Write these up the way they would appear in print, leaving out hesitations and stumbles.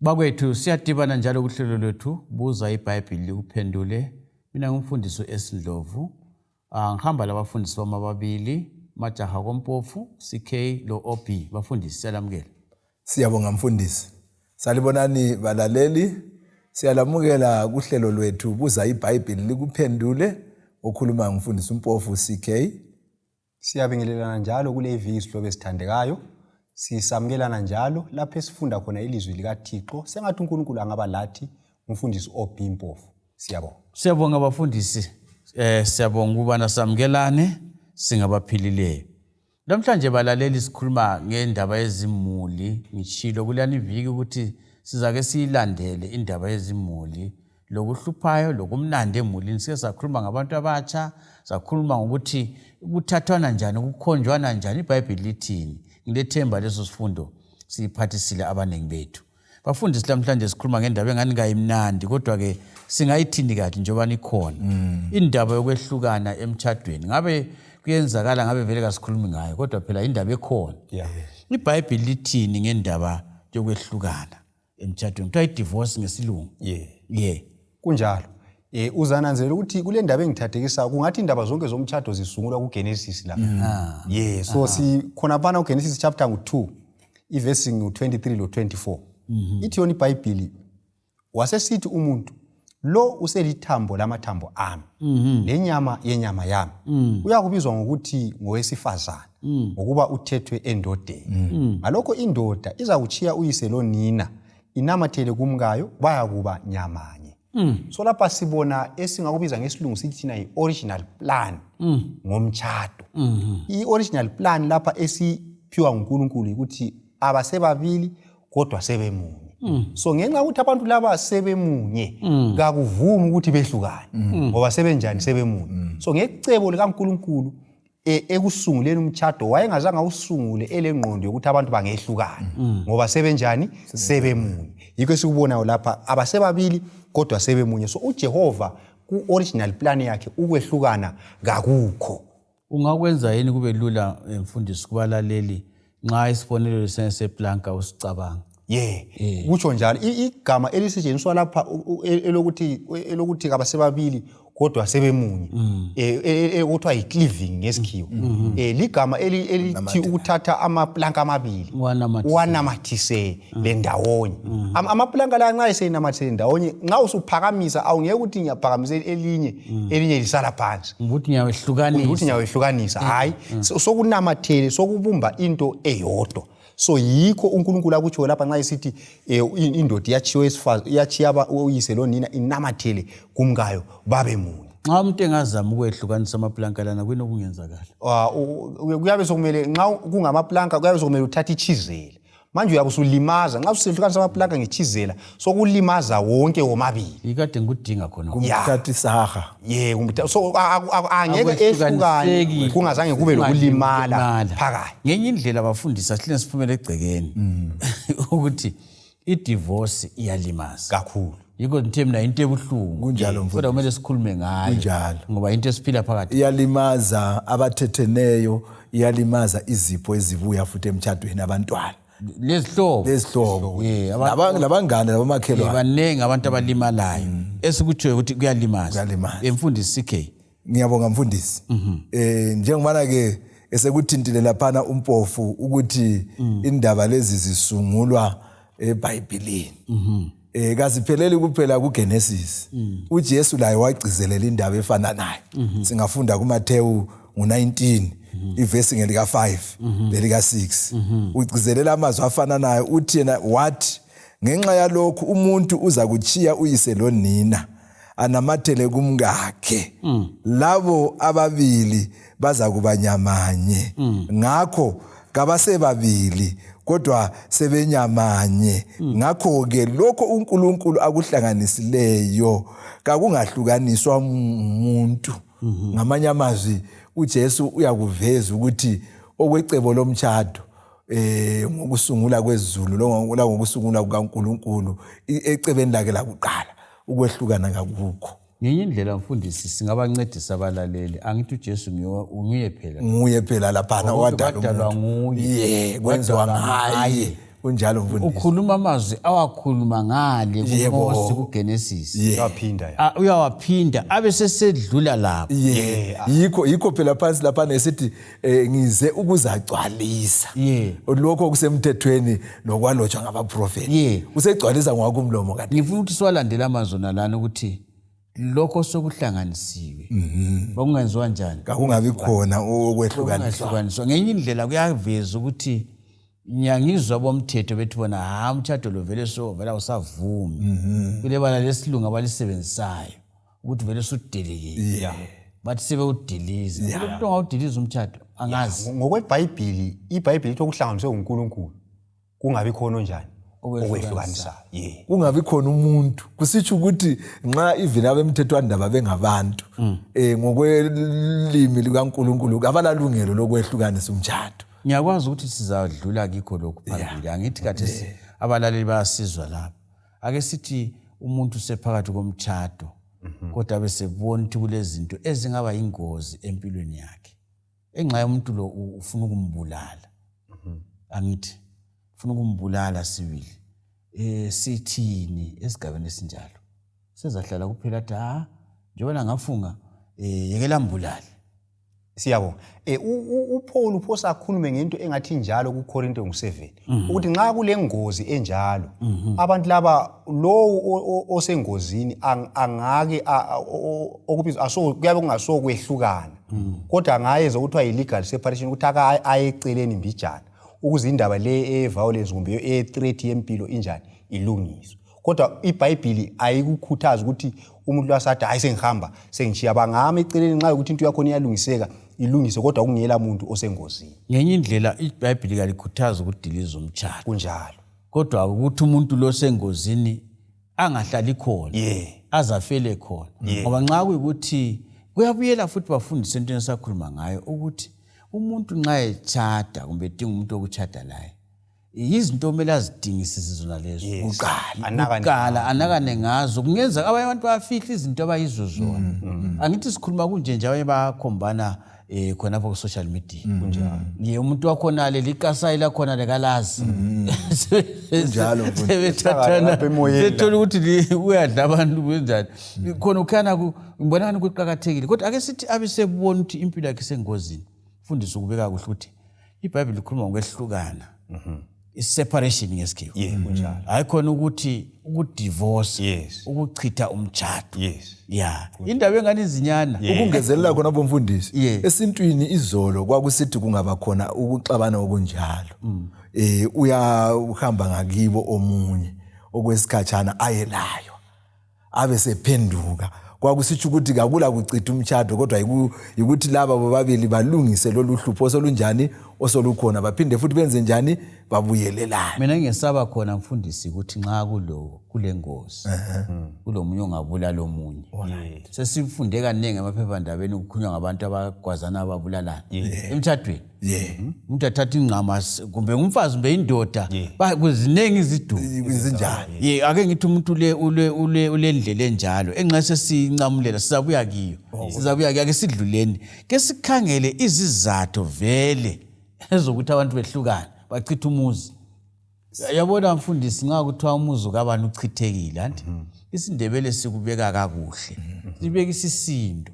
Bakwethu siyadibana njalo kuhlelo lwethu buza iBhayibhili likuphendule. Mina ngumfundisi uS Ndlovu. Ah, ngihamba labafundisi bami ababili, Majaha koMpofu, CK lo OB. Bafundisi siyalamukela. Siyabonga mfundisi. Salibonani balaleli. Siyalamukela kuhlelo lwethu buza iBhayibhili likuphendule. Okhuluma ngumfundisi uMpofu CK. Siyabingelelana njalo kule iviki sihlobo esithandekayo. Sisamukelana njalo lapho esifunda khona ilizwi likaThixo. Sengathi uNkulunkulu angaba lathi umfundisi OB Mpofu. Siyabonga. Siyabonga bafundisi. Siyabonga ukubana samukelane singabaphilileyo. Namhlanje balaleli sikhuluma ngendaba yezimuli. Ngitshilo kuleyani iviki ukuthi sizake siyilandele indaba yezimuli lokuhluphayo lokumnandi emulini. Sike sakhuluma ngabantu abatsha, sakhuluma ngokuthi kuthathwana njani, kukhonjwana njani, iBhayibhili lithini. Ngilethemba leso sifundo siyiphathisile abaningi bethu. Bafundisi, lamhlanje sikhuluma ngendaba engani kayimnandi, kodwa-ke singayithini kathi njengoba nikhona. Indaba yokwehlukana emtshadweni ngabe kuyenzakala, ngabe vele kasikhulumi ngayo, kodwa phela indaba ekhona. IBhayibhili lithini ngendaba yokwehlukana emtshadweni? Kuthiwa i-divorce ngesilungu. Yeah. Kunjalo. Uzananzelela ukuthi kule ndaba engithathekisayo kungathi indaba zonke zomtshado zisungulwa kuGenesis la. Yeah, so si khona phana kuGenesis chapter ngu-2 ivesi ngu-23 lo-24. Ithi yona iBhayibhili, wasesithi umuntu lo uselithambo lamathambo ami lenyama yenyama yami, uyakubizwa ngokuthi ngowesifazana ngokuba uthethwe endodeni. Ngalokho indoda izakutshiya uyise lonina inamathele kumkayo, bayakuba nyamanye. So lapha sibona esingakubiza ngesilungu sithi thina yi-original plan ngomtshado. I-original plan lapha esiphiwa nguNkulunkulu ukuthi abasebabili kodwa sebemunye. So ngenxa yokuthi abantu laba sebemunye, kakuvumi ukuthi behlukane ngoba sebenjani, sebemunye. So ngecebo likaNkulunkulu ekusunguleni umtshado wayengazange awusungule elengqondo yokuthi abantu bangehlukana ngoba sebenjani, sebemunye. Yikho esikubonayo lapha, abasebabili kodwa sebemunye. So uJehova ku-original plan yakhe ukwehlukana kakukho. Ungakwenza yini kube lula mfundisi kubalaleli nxa isibonelo lesene seplanka usicabanga? Yeah, kutsho njalo. Igama elisetshenziswa lapha elokuthi kabasebabili kodwa sebemunye, okuthiwa yi-cleaving ngesikhiwa, ligama elithi ukuthatha amaplanka amabili uwanamathise le ndawonye. Amaplanka la nxa esenamathisele ndawonye, nxa usuphakamisa awungeke ukuthi ngiyaphakamisa elinye, elinye lisala phansi. Ukuthi ngiyawehlukanisa. Ukuthi ngiyawehlukanisa, hayi, sokunamathele, sokubumba into eyodwa. So yikho uNkulunkulu akutsho lapha nxa esithi indoda iyatshiya iyatshiya uyise lonina inamathele kumkayo babe munye. Nxa umuntu engazama ukwehlukanisa amaplanka lana, kuyini okungenzakala? Kuyabe sokumele, nxa kungamaplanka kuyabe sokumele uthathe ichizela. Manje uyabe usulimaza nxa usehlukanisa amaplanka ngechizela, sokulimaza wonke womabili. Ikade ngikudinga khona. Kumthatha isaha. Ye, so angeke ehlukane kungazange kube lokulimala phakathi. Ngenye indlela bafundisa sihle siphumele egcekeni ukuthi i-divorce iyalimaza kakhulu. Yikho ngithe mina into ebuhlungu. Kunjalo mfundisi. Kodwa kumele sikhulume ngayo. Kunjalo. Ngoba into esiphila phakathi. Iyalimaza abathetheneyo, iyalimaza izipho ezibuya futhi emtshadweni, abantwana. Lezihlobo. Lezihlobo. Labangane labomakhelwane. Baningi abantu abalimalayo. Esikutshoyo ukuthi kuyalimaza. Kuyalimaza. Mfundisi CK. Ngiyabonga mfundisi. Njengobana ke esekuthintile laphana uMpofu ukuthi indaba lezi zisungulwa eBhayibhelini. Kazipheleli kuphela kuGenesis. uJesu laye wagcizelela indaba efana nayo. Singafunda kuMathewu ngo-19 ivesi ngelika 5 lelika 6. Ugcizelela amazwi afana nayo, uthi yena wathi ngenxa yalokhu umuntu uza kutshiya uyise lonina anamathele kumkakhe, labo ababili baza kuba nyamanye. Ngakho kabasebabili kodwa sebenyamanye. Ngakho-ke lokho uNkulunkulu akuhlanganisileyo kakungahlukaniswa ngumuntu. Ngamanye amazwi uJesu uyakuveza ukuthi okwecebo lomtshado ngokusungula kwezulu langokusungula kukaNkulunkulu ecebeni lakhe lakuqala ukwehlukana kakukho. Ngenye indlela mfundisi singabancedisa abalaleli, angithi uJesu nguye phela. Nguye phela laphana wadalwa nguye. Kwenziwa ngaye. Kunjalo mfundisi. Ukhuluma amazwi awakhuluma ngale kuMose kuGenesis. Uyaphinda ya. Ah, uyawaphinda abe sesedlula lapho. Yeah. Yikho yikho phela phansi lapha nesithi eh, ngize ukuzagcwalisa. Yeah. Lokho kusemthethweni nokwalotshwa ngabaprofeti. Yeah. Usegcwalisa ngwakho umlomo kade. Ngifuna ukuthi siwalandele amazwi nalana ukuthi lokho sokuhlanganisiwe. Bokungenziwa njani? Kakungabi khona okwehlukaniswa. Kungahlukaniswa. Ngenye indlela kuyaveza ukuthi ngiyangizwa bomthetho bethi bona ha umtshado lo vele so vele awusavumi. Kulebala lesilungu abalisebenzisayo ukuthi vele sudilikile. Yeah. Bathi sebewudiliza. Kulo muntu ongawudiliza umtshado angazi. Ngokwebhayibhili, iBhayibhili lithi okuhlanganiswe nguNkulunkulu kungabi khona onjani Okwehlukanisayo. okwehlukanisa. Yeah. Kungabi khona umuntu kusitsho ukuthi nxa even abemthethwandaba bengabantu ngokwelimi likaNkulunkulu abalalungelo lokwehlukanisa umtshado. Ngiyakwazi ukuthi sizadlula kikho lokhu phambili. Angithi khathesi abalaleli bayasizwa lapha. Ake sithi umuntu usephakathi komtshado kodwa besebona ukuthi kulezinto ezingaba yingozi empilweni yakhe. Enxa yomuntu lo ufuna ukumbulala. Angithi ufuna ukumbulala sibili. Sithini esigabeni esinjalo? Sezahlala kuphela athi ha njengoba ngafunga yekela mbulale. Siyabonga. uPaul uphosa akhulume ngento engathi njalo kuKorinte ngu7 ukuthi nxa kulengozi enjalo abantu laba lo osengozini angake okubizwa aso kuyabe kungasokwehlukana kodwa angayeza ukuthiwa yi-legal separation ukuthi aka ayeceleni mbijana ukuze indaba le e-violence kumbe e-threat yempilo injani ilungiswe. Kodwa iBhayibhili ayikukhuthazi ukuthi umuntu lwasathi hayi sengihamba sengishiya, bangama eceleni nxa ukuthi into yakhona iyalungiseka ilungise, kodwa kungela muntu osengozini. Ngenye indlela iBhayibhili kalikhuthazi ukudiliza umtshado. Kunjalo. Kodwa ukuthi umuntu lo sengozini angahlali khona. Azafele khona. Ngoba nxa kuyikuthi kuyabuyela futhi bafundise into esakhuluma ngayo ukuthi umuntu nxa etshada kumbe edinga umuntu okutshada laye izinto okumele azidingisise zona lezo. Kuqala. Kuqala anakane ngazo. Kungenza abanye abantu bayafihla izinto abayizo zona. Angithi sikhuluma kunje nje abanye bayakhombana khonapho ku social media. Kunjalo. Umuntu wakhona le likasayi lakhona lekalazi. Kunjalo mfundisi. Sebethathana. Lapha emoyeni. Sethola ukuthi uyadla abantu kanjani. Khona ukhana ngibona ngani kuqhakathekile. Kodwa ake sithi abe sebona ukuthi impilo yakhe isengozini. Mfundisi ukubeka kuhle ukuthi iBhayibheli likhuluma ngokwehlukana. I-separation ngesikhiwa. Yeah, kunjalo. Hayi khona ukuthi ukudivorce, Yes. ukuchitha umtshado. Yes. Yeah. Indaba engane izinyana. Ukungezelela khona bomfundisi. Yeah. Esintwini izolo kwakusithi kungaba khona ukuxabana okunjalo. Uyahamba ngakibo omunye okwesikhatshana ayelayo. Abe sephenduka. Kwakusitsho ukuthi kakula kuchitha umtshado kodwa yikuthi laba bobabili balungise lolu hlupho osolunjani osolukhona baphinde futhi benze njani babuyelelane. Mina ngesaba khona mfundisi ukuthi nxa kulengozi kulomunye ongabulala omunye. Sesifunde kaningi emaphephandabeni ukukhulunywa ngabantu abagwazana ababulalana emtshadweni. Umuntu athatha ingqama kumbe ngumfazi kumbe indoda, kuzinengi izidumo. Izinjani? Ake ngithi umuntu ulendlela enjalo enxa sesincamulela sizabuya kiyo. Sizabuya kiyo, ake sidluleni. Ke sikhangele izizathu vele ezokuthi abantu behlukane, bachithe umuzi. Yabona mfundisi nxa kuthiwa umuzi kabani uchithekile, anti isiNdebele sikubeka kakuhle. Sibeka isisindo.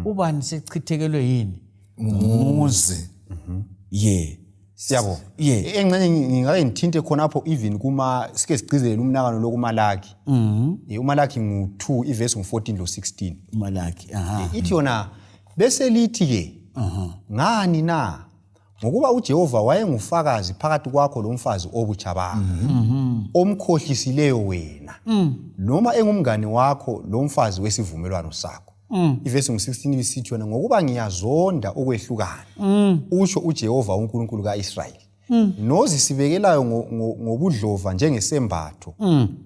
Ubani sechithekelwe yini? Umuzi. Siyabonga. Yeah. Engxenye ngingake ngithinte khonapho even kuma sike sigcizelele umnakano lokuMalaki. uMalaki ngu2 iverse ngu14 lo 16. uMalaki. Ithi yona bese lithi ke ngani na ngokuba uJehova wayengufakazi phakathi kwakho lomfazi obutsha bakho omkhohlisileyo wena noma engumngani wakho lomfazi wesivumelwano sakho. Ivesi ngu16 isithi yona ngokuba ngiyazonda ukwehlukana usho uJehova uNkulunkulu kaIsrayeli nozisibekelayo ngobudlova njengesembatho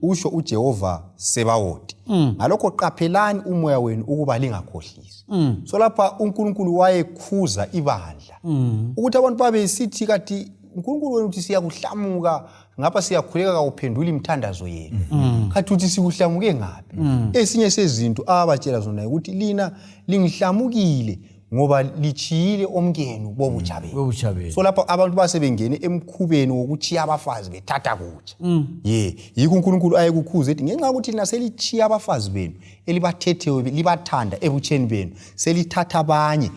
usho uJehova Sebawoti. Ngalokho qaphelani umoya wenu ukuba lingakhohlisi. So lapha uNkulunkulu wayekhuza ibandla ukuthi abantu babe sithi kathi uNkulunkulu wenu uthi siyakuhlamuka ngapha siyakhuleka kawuphenduli imithandazo yenu. Khathi uthi sikuhlamuke ngaphi? Esinye sezinto abatshela zona ukuthi lina lingihlamukile Ngoba lichiyile omkenu bobutsha benu. Bobutsha benu. So lapho abantu basebengene emkhubeni wokuchiya abafazi bethatha kutsha. Ye, yikho uNkulunkulu ayekukhuza ethi ngenxa yokuthi lina selichiya abafazi benu elibathetheyo libathanda ebutsheni benu, selithatha abanye,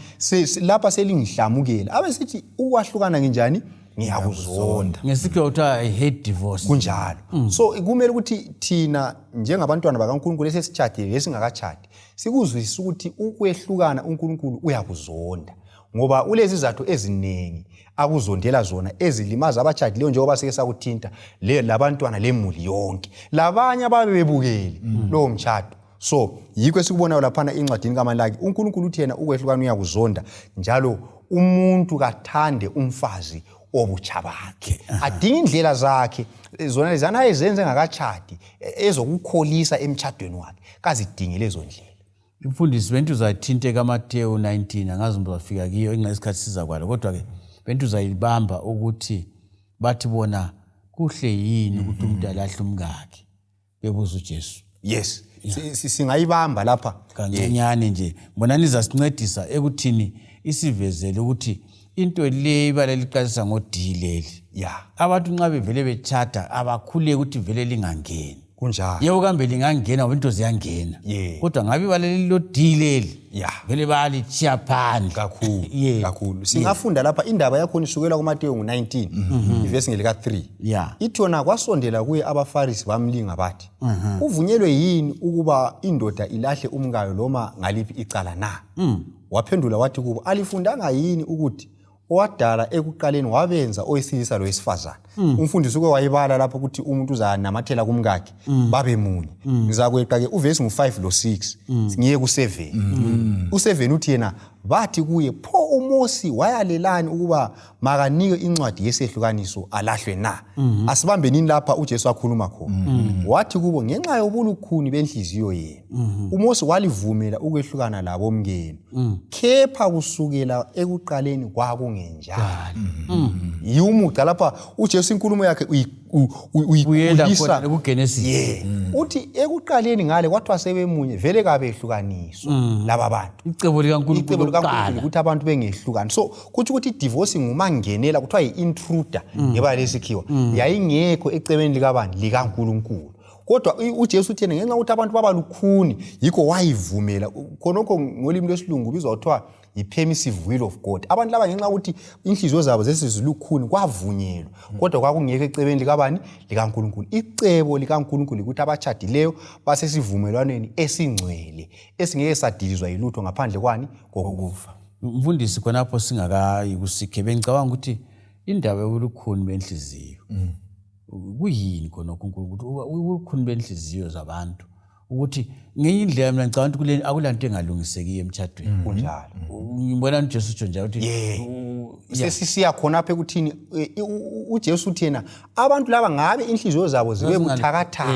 lapha selingihlamukela. Abe sithi ukwahlukana nginjani? Ngiyakuzonda. Ngesikhiwa kuthiwa I hate divorce. Kunjalo. So kumele ukuthi thina njengabantwana bakaNkulunkulu esesitshadile lesingakatshadi sikuzwisise ukuthi ukwehlukana uNkulunkulu uyakuzonda, ngoba ulezizathu eziningi akuzondela zona ezilimaza abatshadileyo, njengoba sike sakuthinta labantwana lemuli yonke labanye ababe bebukele lowo mtshado. So yikho esikubonayo laphana encwadini kaMalaki, uNkulunkulu uthi yena ukwehlukana uyakuzonda, njalo umuntu kathande umfazi obutsha bakhe, adinge indlela zakhe zona lezana ayezenze engakatshadi ezokukholisa emtshadweni wakhe, kazidinge lezo ndlela. Mfundisi, bento uzathinte kaMateyu 19, angazi ngiba uzafika kiyo inxa isikhathi sizakwala, kodwa-ke bento uzayibamba ukuthi bathi bona kuhle yini ukuthi umuntu alahle umkakhe, bebuza uJesu. Yes, singayibamba lapha kancinyane nje. Mbonani izasincedisa ekuthini isivezele ukuthi into le ibala liqalisa ngo-D leli. Abantu nxa bevele betshata abakhuleki ukuthi vele lingangeni. Kunjalo. Yebo, kambe lingangena ngoba into ziyangena. Kodwa ngabe ibala lelo D leli vele bayalitshiya phandle. Kakhulu. Kakhulu. Singafunda lapha indaba yakhona isukela kuMateyu ngu-19, ivesi ngelika-3. Ithi yona kwasondela kuye abaFarisi bamlinga bathi, kuvunyelwe yini ukuba indoda ilahle umkayo noma ngaliphi icala na? Waphendula wathi kubo, alifundanga yini ukuthi owadala ekuqaleni wabenza owesilisa lowesifazana? Umfundisi uke wayibala lapho ukuthi umuntu uzanamathela kumkakhe babe munye. Ngizakweqa ke uvesi ngu-5 lo-6, ngiye ku-7. U-7 uthi yena bathi kuye, pho uMosi wayalelani ukuba makanike incwadi yesehlukaniso alahlwe na? Asibambe nini lapha uJesu akhuluma khona. Wathi kubo, ngenxa yobulukhuni benhliziyo yenu uMosi walivumela ukwehlukana labomkenu, kepha kusukela ekuqaleni kwakungenjalo. Yiwumugca lapha uJesu inkulumo yakhe Buyela uyikhulisa khona kuGenesis. Uthi ekuqaleni ngale kwathiwa sebemunye, vele kabehlukaniswa laba bantu. Icebo likaNkulunkulu Icebo likaNkulunkulu lokuqala. Ukuthi abantu bengehlukani. So kutsho ukuthi idivorce ngumangenela, kuthiwa yi-intruder ngebala lesikhiwa, yayingekho ecebeni likabani? LikaNkulunkulu. Kodwa uJesu uthi yena ngenxa yokuthi abantu baba lukhuni yikho wayivumela khonokho. Ngolimi lwesilungu kubizwa kuthiwa yi-permissive will of God. Abantu laba ngenxa yokuthi inhliziyo zabo zesizilukhuni kwavunyelwa, kodwa kwakungekho ecebeni likabani? LikaNkulunkulu. Icebo likaNkulunkulu ukuthi abatshadileyo basesivumelwaneni esingcwele esingeke sadilizwa yilutho ngaphandle kwani? Kokufa. Mfundisi, khonapho singakayi kusikhe, bengicabanga ukuthi indaba yobulukhuni benhliziyo kuyini khonokho uNkulunkulu, ubulukhuni benhliziyo zabantu, ukuthi ngenye indlela mina ngicabanga ukuthi akulanto engalungisekiyo emtshadweni. Kunjalo. Ngibona uJesu utsho njalo ukuthi Sesisiya khonapha ekuthini uJesu uthi yena abantu laba ngabe inhliziyo zabo zibe buthakathaka,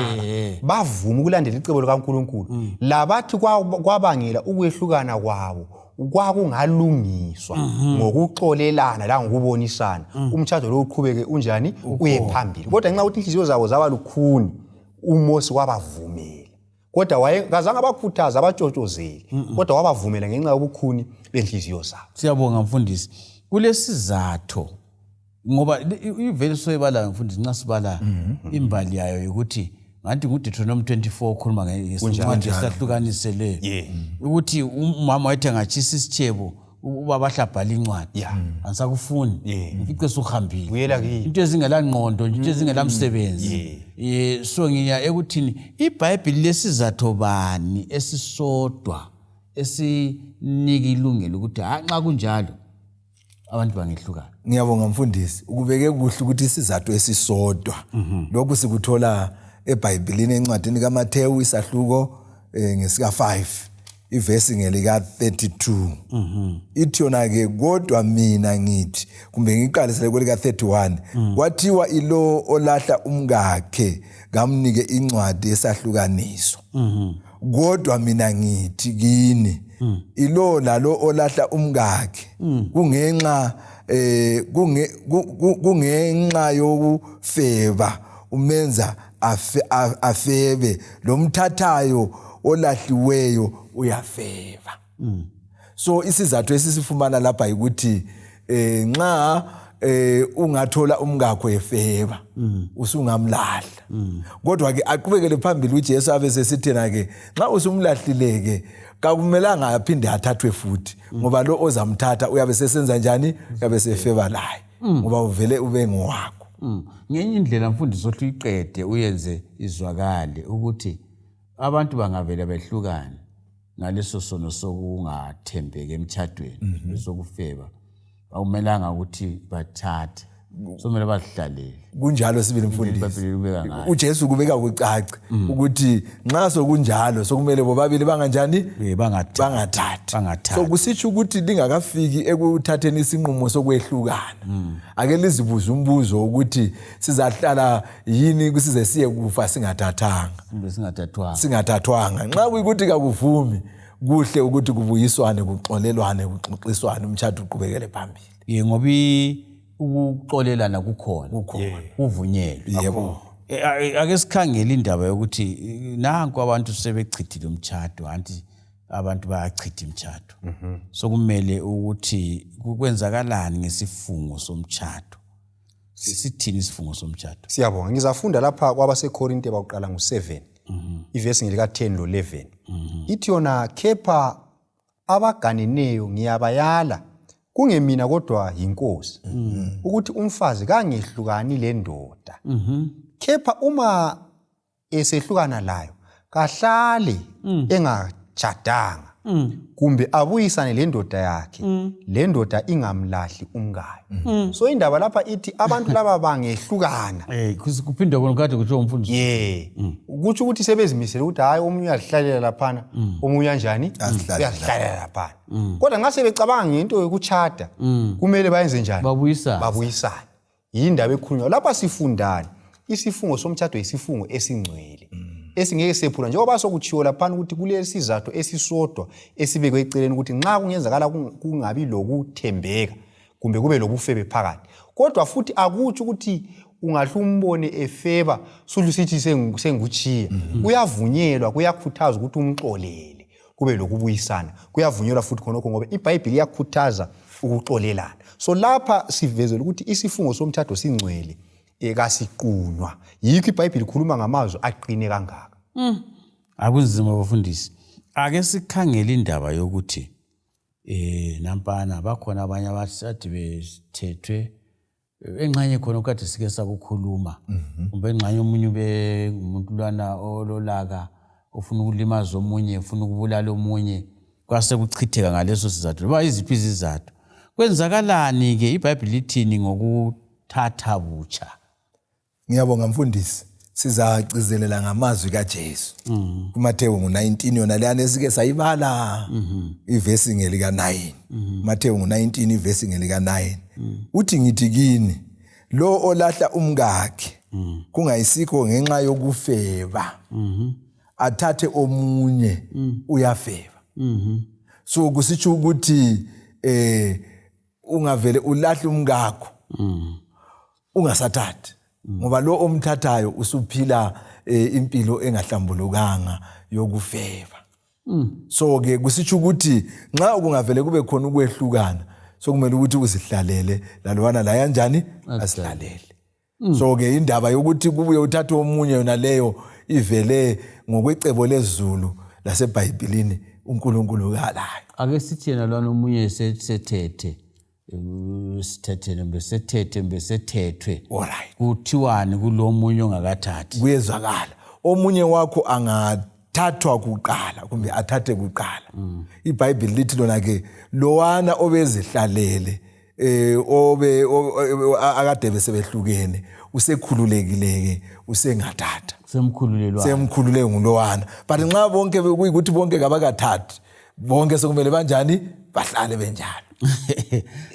bavuma ukulandela icebo likaNkulunkulu, labathi kwabangela ukwehlukana kwabo kwakungalungiswa ngokuxolelana langokubonisana, umtshado lo uqhubeke unjani? Uye phambili. Kodwa ngenxa yokuthi inhliziyo zabo zaba lukhuni, uMosi wabavumela, kodwa waye kazange abakhuthaze abatshotshozeli, kodwa wabavumela ngenxa yobukhuni benhliziyo zabo. Siyabonga mfundisi. Kulesizatho ngoba ivele soyibala mfundisi, nxa sibala imbali yayo ukuthi ngathi nguDeuteronomy 24 okhuluma ngesincwadi esahlukanise leyo, ukuthi umama wayethi angatshisa isitshebo, ubaba ahle abhale incwadi, angisakufuni, ngifice suhambile. Buyela kimi. Into ezingelangqondo nje, into ezingelamsebenzi. So ngiya ekuthini iBhayibhili lesizatho bani esisodwa esinika ilungelo ukuthi ha, nxa kunjalo abantu bangehlukana? Ngiyabonga mfundisi, ukubeke kuhle ukuthi isizathu esisodwa lokhu sikuthola eBhayibhelini encwadini kaMathewu isahluko ngesika 5, ivesi ngelika 32. Ithi yona ke, kodwa mina ngithi, kumbe ngiqalisele kwelika 31, kwathiwa ilo olahla umkakhe kamnike incwadi esahlukaniso, kodwa mina ngithi kini, ilo lalo olahla umkakhe kungenxa yokufeba umenza afebe, lomthathayo olahliweyo uyafeba. So isizathu esisifumana lapha yikuthi eh nxa ungathola umkakho efeba usungamlahla. Kodwa ke aqhubekele phambili uJesu abe sesithena ke nxa usumlahlile ke kakumelanga aphinde athathwe futhi, ngoba lo ozamthatha uyabe sesenza njani? Uyabe sefeba laye, ngoba uvele ube ngowakho. Ngenye indlela mfundisi othi uyiqede uyenze izwakale ukuthi abantu bangavele behlukane ngaleso sono sokungathembeki emtshadweni, sokufeba, akumelanga ukuthi bathathe, somele bazihlalele. Kunjalo sibili mfundisi. IBhayibheli libeka ngayo. UJesu kubeka kucace ukuthi nxa sokunjalo sokumele bobabili banganjani? Bangathathi. Bangathathi. Bangathathi. So kusitsho ukuthi lingakafiki ekuthatheni isinqumo sokwehlukana, ake lizibuze umbuzo ukuthi sizahlala yini size siye kufa singathathanga? Kumbe singathathwanga. Singathathwanga. Nxa kuyikuthi kakuvumi, kuhle ukuthi kubuyiswane, kuxolelwane, kuxoxiswane, umtshato uqhubekele phambili. Ye, ngoba ukuxolelana kukhona. Kukhona. Kuvunyelwe. Yebo. Ake sikhangele indaba yokuthi nanku abantu sebechithile umtshato, anti abantu bayachitha imitshato. Sokumele ukuthi kwenzakalani ngesifungo somtshato? Sithini isifungo somtshato? Siyabonga. Ngizafunda lapha kwabaseKorinte bakuqala ngu-7, ivesi ngelika-10 lo-11. Ithi yona, kepha abaganeneyo ngiyabayala, kungemina kodwa yinkosi, ukuthi umfazi kangehlukani lendoda. Kepha uma esehlukana layo, kahlale engatshadanga, kumbe abuyisane lendoda yakhe, lendoda ingamlahli umkayo. So indaba lapha ithi abantu laba bangehlukana. Kuphinde kona kade kutsho umfundisi. Ye, kutsho ukuthi sebezimisele ukuthi hayi, omunye uyazihlalela laphana, omunye uyanjani? Azihlalela. Uyazihlalela laphana. Kodwa nxa sebecabanga ngento yokuchada, kumele bayenze njani? Babuyisane. Babuyisane. Yindaba ekhulunywa lapha. Sifundani? Isifungo somtshado yisifungo esingcwele esingeke sephulwa, njengoba sokutshiwo laphana ukuthi kulesizathu esisodwa esibekwe eceleni ukuthi nxa kungenzakala kungabi lokuthembeka kumbe kube lobufebe phakathi. Kodwa futhi akutsho ukuthi ungahle umbone efeba suhle usithi sengutshiya. Kuyavunyelwa, kuyakhuthazwa ukuthi umxolele, kube lokubuyisana. Kuyavunyelwa futhi khonokho, ngoba iBhayibhili iyakhuthaza ukuxolelana. So lapha sivezela ukuthi isifungo somthatho singcwele, kasiqunywa. Yikho iBhayibhili ikhuluma ngamazwi aqine kangaka. Akunzima bafundisi. Ake sikhangele indaba yokuthi nampana bakhona abanye abasathi bethethwe engxenye khona kade sike sakukhuluma, kumbe engxenye omunye ube ngumuntu lwana ololaka, ofuna ukulimaza omunye, ufuna ukubulala omunye, kwase kuchitheka ngaleso sizathu loba iziphi izizathu. Kwenzakalani-ke? IBhayibhili lithini ngokuthatha butsha? Ngiyabonga mfundisi. Sizagcizelela ngamazwi kaJesu kuMathewu ngu-19, yona leyana esike sayibala, ivesi ngelika-9. Matewu ngu-19, ivesi ngelika-9, uthi, ngithi kini, lo olahla umkakhe kungayisikho ngenxa yokufeba, athathe omunye, uyafeba. So kusitsho ukuthi ungavele ulahle umkakho ungasathathi, ngoba lo omthathayo usuphila impilo engahlambulukanga yokufeba. So ke kusitsho ukuthi nxa kungavele kube khona ukwehlukana, sokumele ukuthi uzihlalele lalwana la yanjani, asihlalele. So ke indaba yokuthi kubuye uthathe omunye, yona leyo ivele ngokwecebo lezulu laseBhayibhilini uNkulunkulu kalayo. Ake sithi yena lwana omunye sethethe, sithethene kumbe sethethe kumbe sethethwe, kuthiwani kulo omunye ongakathathi? Kuyezwakala, omunye wakho angathathwa kuqala kumbe athathe kuqala, iBhayibhili lithi lona ke lowana obezihlalele obe akade besebehlukene usekhululekile ke, usengathatha. Semkhululelwa. Semkhulule ngulowana. But nxa bonke kuyikuthi bonke kabakathathi, bonke sekumele banjani? Bahlale benjalo.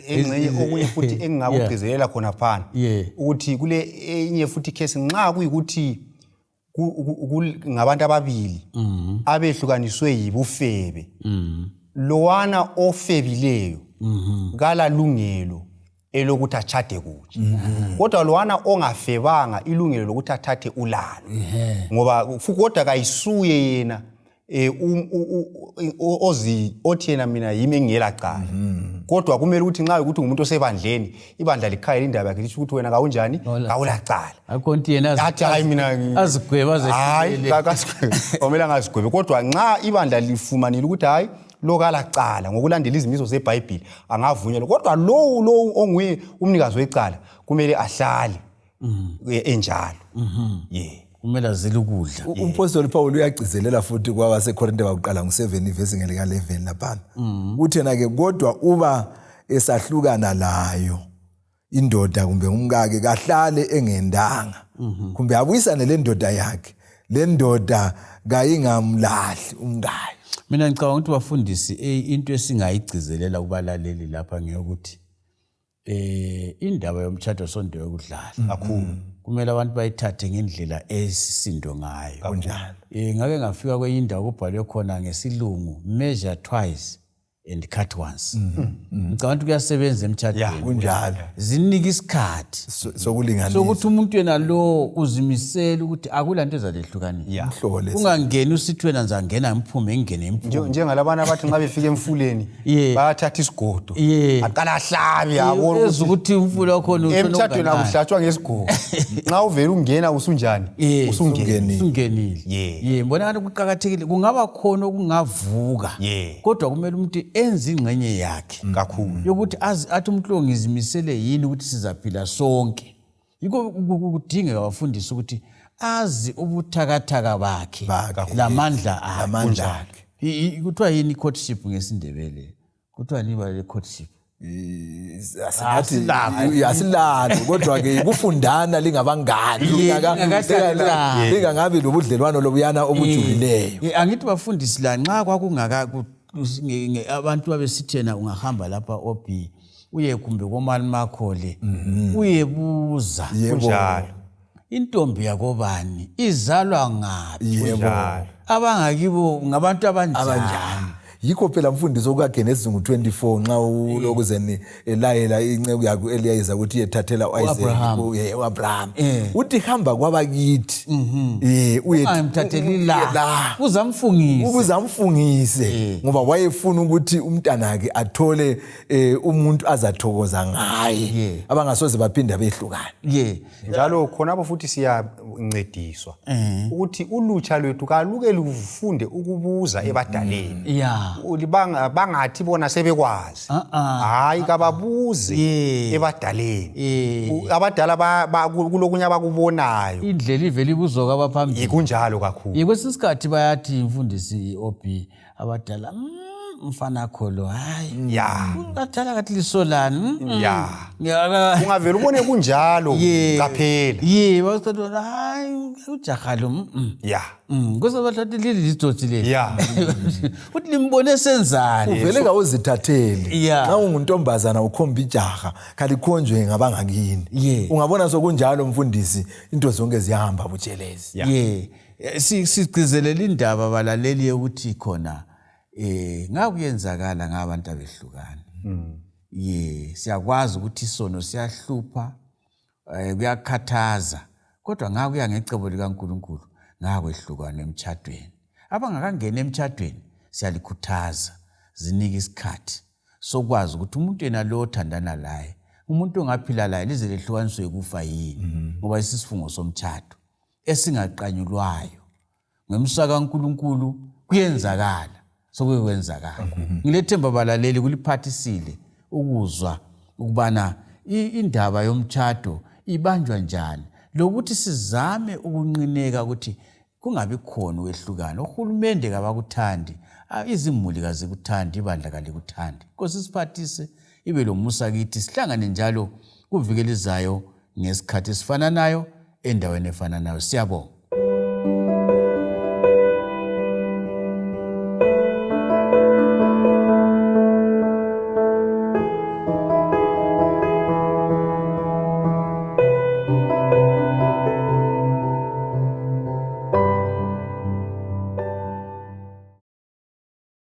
Engxenye okunye futhi engingakugcizelela khona phana ukuthi kule enye futhi case, nxa kuyikuthi ngabantu ababili abehlukaniswe yibufebe, lowana ofebileyo kalalungelo elokuthi achade kutsha, kodwa lowana ongafebanga ilungelo lokuthi athathe ulalo, ngoba kodwa kayisuye yena. um ozi othi yena mina yimi engingela cala kodwa kumele ukuthi nxa ukuthi ngumuntu osebandleni, ibandla likhayela indaba yakhe, lisho ukuthi wena kawunjani, kawulacala. Akho nto yena athi hayi mina azigwebe. Hayi. Azehlulele. Kasigwebe, omele angazigwebe, kodwa nxa ibandla lifumanile ukuthi hayi, lo kalacala ngokulandela izimiso zebhayibhili, angavunyelwa. Kodwa lowu onguye umnikazi wecala kumele ahlale enjalo, ye. Kumele azile ukudla. Umpostoli Paul uyagcizelela futhi kwabaseKorinte bakuqala ngu-7 ivesi ngelika-11 laphana. Uthi yena-ke, kodwa uba esahlukana layo indoda kumbe umkakhe, kahlale engendanga, kumbe abuyisane le ndoda yakhe, le ndoda kayingamlahli umkayo. Mina ngicabanga ukuthi bafundisi, into esingayigcizelela kubalaleli lapha ngeyokuthi indaba yomtshado sonto yokudlala kakhulu. Kumele abantu bayithathe ngendlela esisindo ngayo. Kunjalo. Ngake ngafika kwenye indawo kubhalwe khona ngesilungu, "Measure twice and cut once." Ngicabanga ukuthi kuyasebenza emtshadweni. Kunjalo. Zinike isikhathi sokulinganisa sokuthi umuntu yena lo uzimisele ukuthi akula nto ezalehlukanisa. Umhlole. Ungangeni usithi wena ngizangena ngiphume, ngingene ngiphume. Njengalabana abathi nxa befika emfuleni bayathatha isigodo, aqala ahlabe, abone eza ukuthi umfula wakhona utshona emtshadweni unganani. Akuhlatshwa ngesigodo. Nxa uvele ungena usunjani? Usungenile. Usungenile. Ye, mbona ngathi kuqakathekile, kungaba khona okungavuka, kodwa kumele umuntu enze ingxenye yakhe kakhulu yokuthi azi athi umuntu lo ngizimisele yini ukuthi sizaphila sonke. Yikho kudingeka bafundise ukuthi azi ubuthakathaka bakhe Bakhe, lamandla akhe. Lamandla akhe. Kuthiwa yini i-courtship ngesindebele? Kuthiwa yini ibala le-courtship? Asingathi Asilalo. Asilalo, kodwa-ke kufundana lingabangani, lingakathathani. Lingangabi lobudlelwano lobuyana obujulileyo. Angithi bafundisi, la nxa kwakungaka abantu babesithi yena ungahamba lapha ob uye kumbe komalimakho le uyebuza Yebo. Kunjalo. Intombi yakobani izalwa ngaphi, Kunjalo. abangakibo ngabantu abanjani. Abanjani. Yikho phela mfundisi okukaGenesis ngu-24, nxa ulokuzeni elayela inceku yakhe u-Eliyayiza ukuthi iyethathela U-Abraham. u-Abraham, uthi hamba kwabakithi, Ungangimthatheli la la uzamfungisa. Ukuze amfungise, ngoba wayefuna ukuthi umntanakhe athole umuntu azathokoza ngaye, abangasoze baphinda behlukane. Njalo khonapho futhi siyancediswa ukuthi ulutsha lwethu kaluke lufunde ukubuza ebadaleni. Bangathi bona sebekwazi. Hayi, kababuze ebadaleni. Abadala kulokunye abakubonayo. Indlela ivele ibuzwa kwabaphambili. Kunjalo kakhulu. Ye, kwesinye isikhathi bayathi mfundisi ob abadala, mfana kho lo, hayi, abadala kathi lisolani." Ungavele ubone kunjalo, qaphela. Ye, basathi hayi, ujaha lo, Kwesinye bathi leli litsotsi leli, uthi limbone senzani. Uvele kawuzithatheli. Nxa unguntombazana ukhomba ijaha, kalikhonjwe ngabangakini. Ungabona sokunjalo mfundisi, into zonke ziyahamba butshelezi. Ye. Sigcizelela indaba balaleli yokuthi khona ngakuyenzakala ngabantu abehlukana. Ye, siyakwazi ukuthi isono siyahlupha, kuyakhathaza, kodwa ngakuya ngecebo likaNkuluNkulu ngakwehlukana emtshadweni. Abangakangeni emtshadweni siyalikhuthaza, zinike isikhathi sokwazi ukuthi umuntu yena lo othandana laye, umuntu ongaphila laye lize lehlukaniswe kufa yini, ngoba isisifungo somtshado esingaqanyulwayo ngemsa kaNkuluNkulu kuyenzakala, sokuke kwenzakala. Ngilethemba balaleli kuliphathisile ukuzwa ukubana indaba yomtshado ibanjwa njani, lokuthi sizame ukunqineka ukuthi kungabi khona ukwehlukana. Uhulumende kabakuthandi, izimuli kazikuthandi, ibandla kalikuthandi. Nkosi siphathise, ibe lomusa kithi, sihlangane njalo kuviki elizayo ngesikhathi esifananayo endaweni efananayo. Siyabonga.